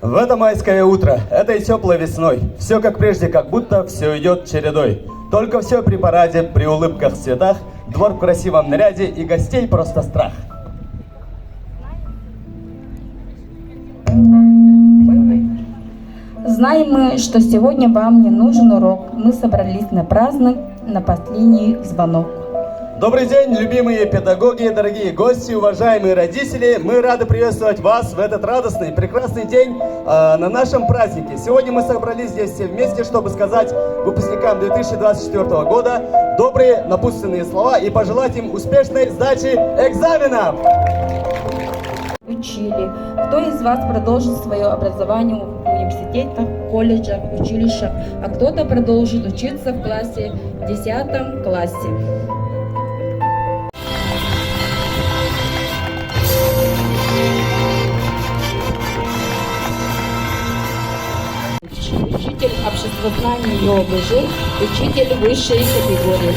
В это майское утро, этой теплой весной, все как прежде, как будто все идет чередой. Только все при параде, при улыбках, цветах, двор в красивом наряде и гостей просто страх. Знаем мы, что сегодня вам не нужен урок. Мы собрались на праздник, на последний звонок. Добрый день, любимые педагоги, дорогие гости, уважаемые родители. Мы рады приветствовать вас в этот радостный, прекрасный день на нашем празднике. Сегодня мы собрались здесь все вместе, чтобы сказать выпускникам 2024 года добрые напутственные слова и пожелать им успешной сдачи экзаменов. Учили. Кто из вас продолжит свое образование в университетах, колледжах, училищах, а кто-то продолжит учиться в классе, в 10 классе. Учитель обществознания и ОБЖ, учитель высшей категории.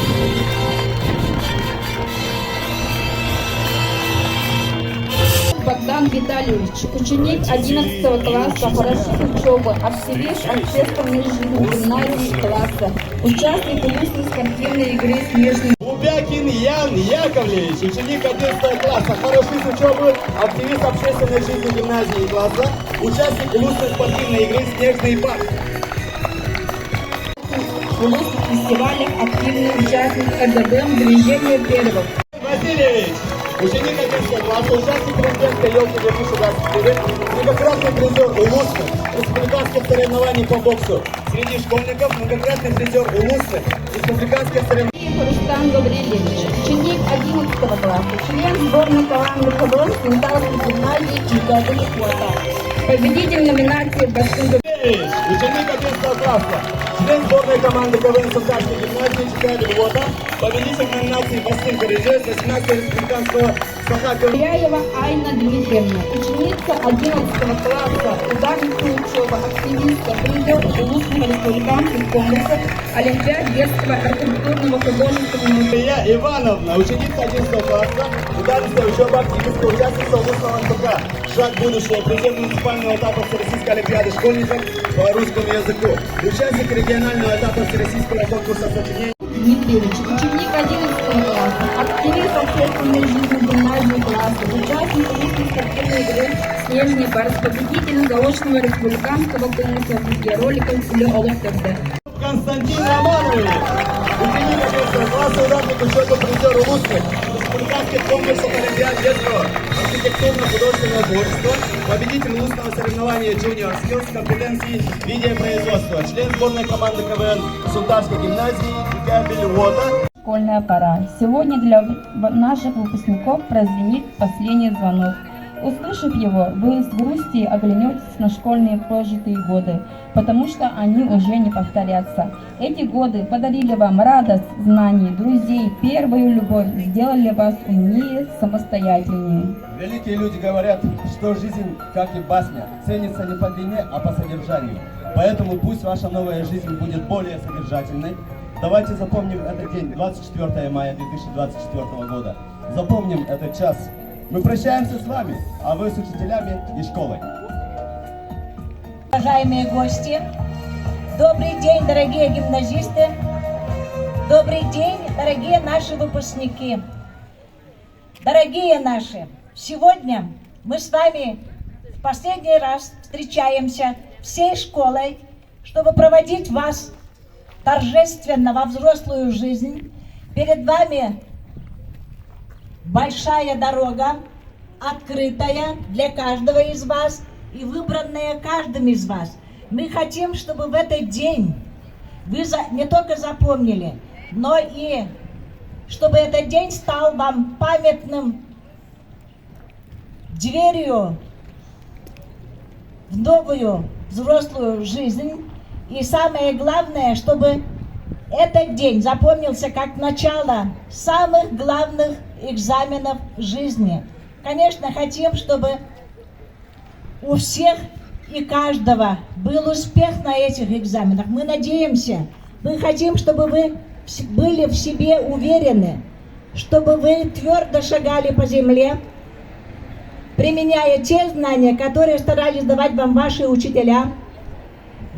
Богдан Витальевич, ученик 11 класса, хорошо учебы, активист общественной жизни гимназии класса, участник улусной спортивной игры «Снежный Бубякин Ян Яковлевич, ученик 11 класса, хороший с учебы, активист общественной жизни гимназии класса, участник улусной спортивной игры «Снежный парк». В улусных фестивалях, активный участник РДДМ движения первых. Васильевич, ученик 11 класса, участник президентской елки 2024, многократный призер улусных республиканских соревнований по боксу. Среди школьников многократный призер улусных республиканских соревнований. Рустам Гаврилевич, ученик 11 класса, член сборной команды КВН Сунтарской гимназии Чикагы Квота. Победитель номинации «Бастын Ученик 11 класса, член сборной команды КВН Сунтарской гимназии Чикаго Львота, победитель номинации «Бастын Коррежес» 18 республиканского Саха Беляева Айна Дмитриевна, ученица 11 класса, ударница учебы, активистка, призер улусного республиканских конкурсов, олимпиад детского архитектурного художественного Илья Ивановна, ученица 11 класса, ударница учеба, активистка, участница улусного НПК. Шаг в будущее, призер муниципального этапа Всероссийской олимпиады школьников по русскому языку, участник регионального этапа Всероссийского конкурса сочинений. Дмитриевич, ученик 11 класса, активист общественной жизни гимназии класса, участник улусной спортивной игры «Снежный барс», победитель заочного республиканского конкурса видеороликов «Үлэ олох төрдө». Константин Романович, ученик 11 класса, ударник учебы, призер улусных республиканских конкурсов олимпиад детского архитектурно-художественного творчества, победитель улусного соревнования Junior Skills компетенции видеопроизводства, член сборной команды КВН Сунтарской гимназии Кабель Вота. Школьная пора. Сегодня для наших выпускников прозвенит последний звонок. Услышав его, вы с грустью оглянетесь на школьные прожитые годы, потому что они уже не повторятся. Эти годы подарили вам радость, знаний, друзей, первую любовь, сделали вас умнее, самостоятельнее. Великие люди говорят, что жизнь, как и басня, ценится не по длине, а по содержанию. Поэтому пусть ваша новая жизнь будет более содержательной. Давайте запомним этот день, 24 мая 2024 года. Запомним этот час. Мы прощаемся с вами, а вы с учителями и школой. Уважаемые гости, добрый день, дорогие гимназисты, добрый день, дорогие наши выпускники. Дорогие наши, сегодня мы с вами в последний раз встречаемся всей школой, чтобы проводить вас торжественно во взрослую жизнь. Перед вами большая дорога, открытая для каждого из вас и выбранная каждым из вас. Мы хотим, чтобы в этот день вы не только запомнили, но и чтобы этот день стал вам памятным дверью в новую взрослую жизнь. И самое главное, чтобы этот день запомнился как начало самых главных экзаменов жизни. Конечно, хотим, чтобы у всех и каждого был успех на этих экзаменах. Мы надеемся, мы хотим, чтобы вы были в себе уверены, чтобы вы твердо шагали по земле. применяя те знания, которые старались давать вам ваши учителя.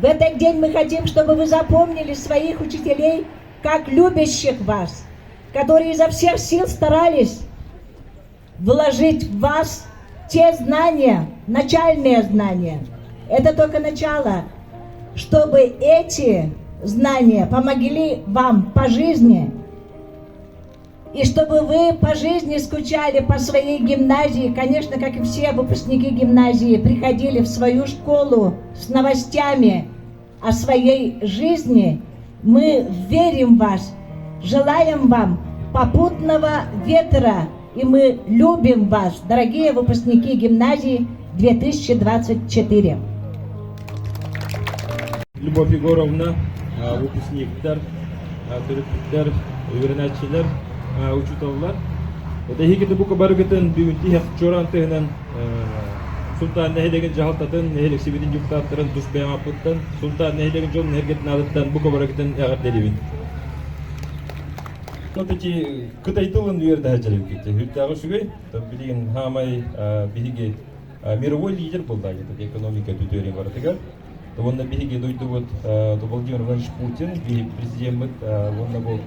В этот день мы хотим, чтобы вы запомнили своих учителей как любящих вас, которые изо всех сил старались вложить в вас те знания, начальные знания. Это только начало, чтобы эти знания помогли вам по жизни, и чтобы вы по жизни скучали по своей гимназии, конечно, как и все выпускники гимназии, приходили в свою школу с новостями о своей жизни, мы верим в вас, желаем вам попутного ветра, и мы любим вас, дорогие выпускники гимназии 2024. Любовь Егоровна, выпускниктар, төрөппүттэр, үөрэнээччилэр, учууталлар. Эһигини бука барыгытын бүгүн тиһэх чуораан тыһынан Султан нэһилиэгин дьаһалтатын, нэһилиэк сэбиэтин депутаттарын тус бэйэм ааппыттан, Султан нэһилиэгин дьонун эргэтин аатыттан бука барыгытын эҕэрдэлиибин. Вот эти кытай тылын үөрдэ сылдьар Үрдээҕи үчүгэй, билигин хаамай биһиги мировой лидер буолла экономика бүтүөрүн барытыгар. Уонна биһиги дойдубут Владимир Владимирович Путин, биһиги президеммит уонна бу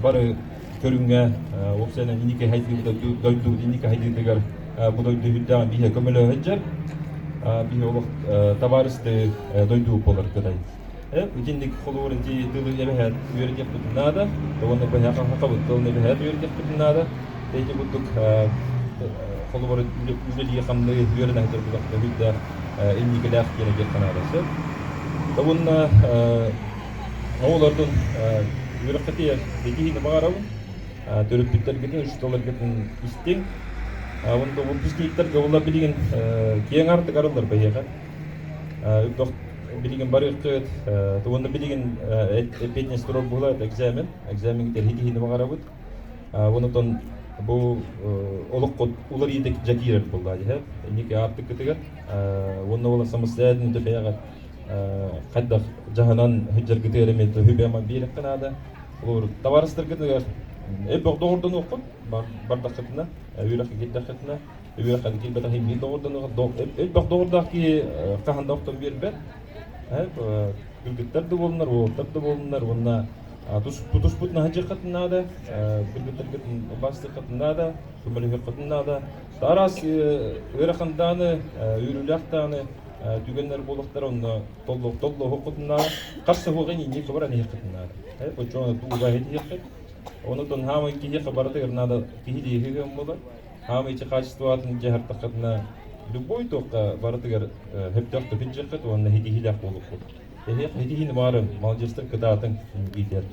бары көрүҥҥэ уопсайынан инники хайдыыбыт дойдубут инники хайдыытыгар бу дойду үрдээҕин биһиэ көмөлөһө сылдьар. Биһи олох табаарыстыы дойду буолар Кытай. Итинник холобур ити тылы эбэһээт үөрэтиэхпитин наада. Уонна быһа хахабыт тылын эбэһээт үөрэтиэхпитин наада. Ити курдук холобур үлэлии-хамныы үөрэнэ сылдьар буоллахпына үрдээх инникилээх диэн этиэххэ наада сөп. Уонна оҕолордун үөрэххитигэр ситиһиини баҕарабын. Төрөппүттэргитин, учууталларгытын истиҥ. Уонна выпускниктарга була билигин киэҥ аартык арыллар биһиэхэ. Билигин барыаххыт. Уонна билигин эппиэтинэс турар буолар экзамен. Экзамен ситиһиини баҕарабыт. Онтон бу олоххут уларыйыта дьэ киирэр буолла дии инники аартыккытыгар уонна ол самостоятельно бэйэҕэ хайдах дьаһанан сылдьаргытыгар эмиэ сүбэ-ама биэриэххэ наада. Олор табаарыстаргытыгар элбэх доҕордонуоххут бардаххытына, үөрэххэ киирдэххитинэ, үөрэххэ киирбэтэх иһин доҕордонуоххут. Элбэх доҕордоох киһи хаһан да охтон биэрбэт. Кыргыттар да буоллуннар, уолаттар да буоллуннар уонна тутуспут наһадьыаххытын наада, кыргыттаргытын убаастыаххытын наада, көмөлөһүөххүтүн наада. Араас ыарахан даҕаны, үөрүүлээх даҕаны түгэннэр буолуохтара, онно толлуоххутун наада. Хас саһуоҕа инники баран иһиэххитин наада. Оччоҕуна тууга иһиэххит. Онутун хаамай киһиэхэ барытыгар наада киһи диэһи буолар. Хаамай ичи хаачыстыбатын дьаһартаххытына любой туохха барытыгар сөптөөх тыһыдьыаххыт уонна ситиһиилээх буолуоххут. Ситиһиини баҕарым, молодежтар кытаатыҥ иитэр.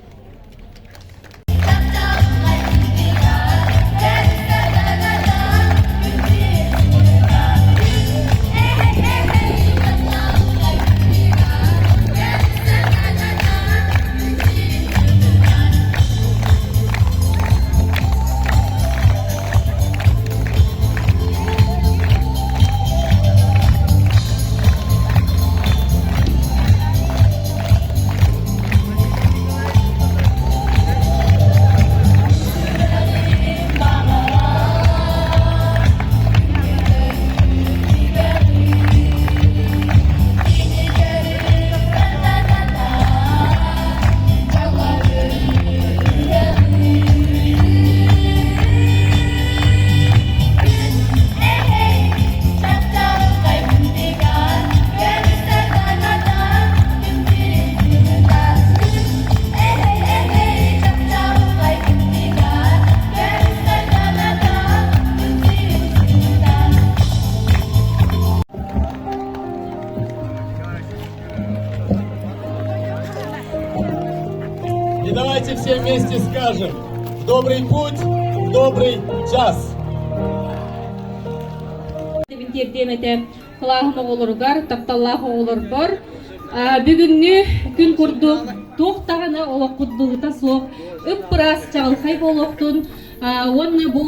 И давайте все вместе скажем в добрый путь, в добрый час. Тиэрдиэм этэ кылааһым оҕолоругар, тапталлаах оҕолорбор бүгүҥҥү күн курдук туох даҕаны олохпут былыта суох ып-ыраас чаҕылхай буолуохтун уонна бу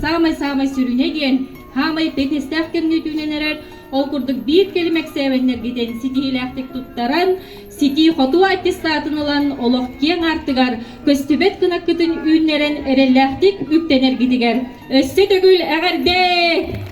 саамай-саамай сүрүнэ диэн хаамай петнистээх кэмҥэ түүнэн эрэр ол курдук биир кэлим эксээмэннэргитин ситиһиилээхтик туттаран ситии-хотуу аттестатын ылан олох киэҥ аартыгар көстүбэт кынаккытын үүннэрэн эрэллээхтик үктэнэргитигэр өссө төгүл эҕэрдэ!